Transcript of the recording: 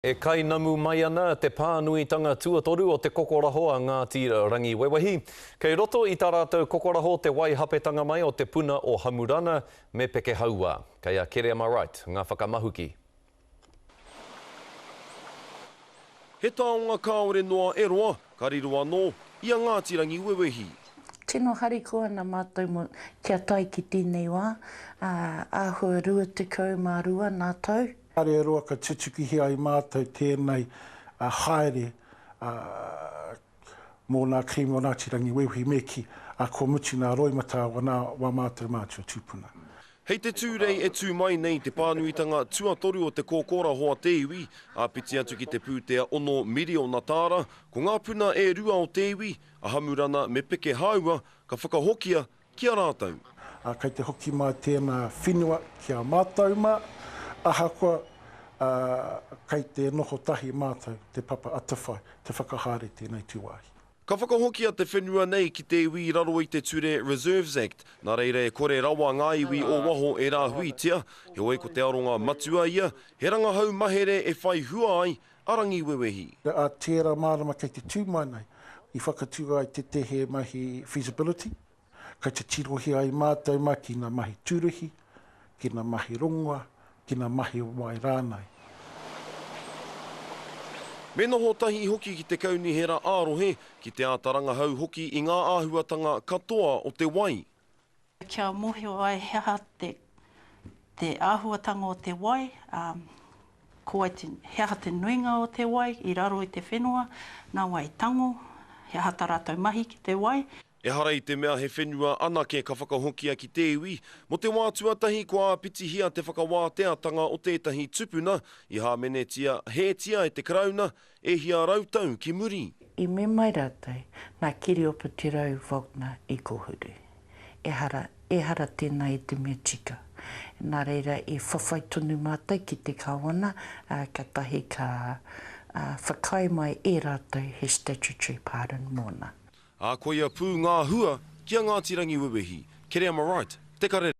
E kainamu mai ana te pānuitanga tuatoru o te kokoraho a Ngāti Rangiwewehi. Kei roto i tā rātou kokoraho te waihapetanga mai o te puna o Hamurana me Pekehauā. Kei a Kereama Wright ngā whakamahuki. He taonga kāore noa e roa, ka riro anō i a Ngāti Rangiwewehi. Tino harikoa ana mātou mō kia tae ki tēnei wā, ā, āhua 22 nā tau. Kāre e roa ka tutukihia ai mātou tēnei haere mō nā kerēme o Ngāti Rangiwewehi me kī, kua mutu nā roimata o nā wā mātou mātua tūpuna. Hei te Tūrei e tū mai nei te pānuitanga tuatoru o te kōkōraho a te iwi, āpiti atu ki te pūtea ono miriona tāra, ko ngā puna e rua o te iwi, a Hamurana me Pekehāua, ka whakahokia ki a rātou. Ā, kei te hoki mai tēnā whenua ki a mātou mā, ahakoa, ā, kei te noho tahi mātou, Te Papa Atawhai, te whakahaere tēnei tūwāhi. Ka whakahokia te whenua nei ki te iwi i raro i te ture Reserves Act, nā reira e kore rawa ngā iwi o waho e rāhuitia, heoi ko te aronga matua ia, he rangahau mahere e whai hua ai a Rangiwewehi. Ā tērā marama kei te tū mai nei, i whakatū ai tētehi mahi feasibility, kei te tirohia ai mātou mā ki ngā mahi tūruhi, ki ngā mahi rongoa, ki ngā mahi wai rānei. Me noho tahi hoki ki te kaunihera ā-rohe, ki te āta rangahau hoki i ngā āhuatanga katoa o te wai. Kia mōhio ai he aha te te āhuatanga o te wai, ā, ko wai te, he aha te nuinga o te wai i raro i te whenua, nā wai i tango, he aha tā rātou mahi ki te wai. Ehara i te mea he whenua anake ka whakahokia ki te iwi, mō te wā tuatahi kua āpitihia te whakawāteatanga o tētahi tupuna i hāmenetia hētia e te Karauna e hia rautau ki muri. I mea mai rātou, nā Kereopa Te Rau Volkner i kōhuru. Ehara, ehara tēnā i te mea tika. Nā reira i whawhai tonu mātou ki te Kāwana, ā, kātahi ka whakaae mai e rātou he statutory pardon mōna. Ā, koia pū ngā hua ki a Ngāti Rangiwewehi, Kereama Wright, Te Karere.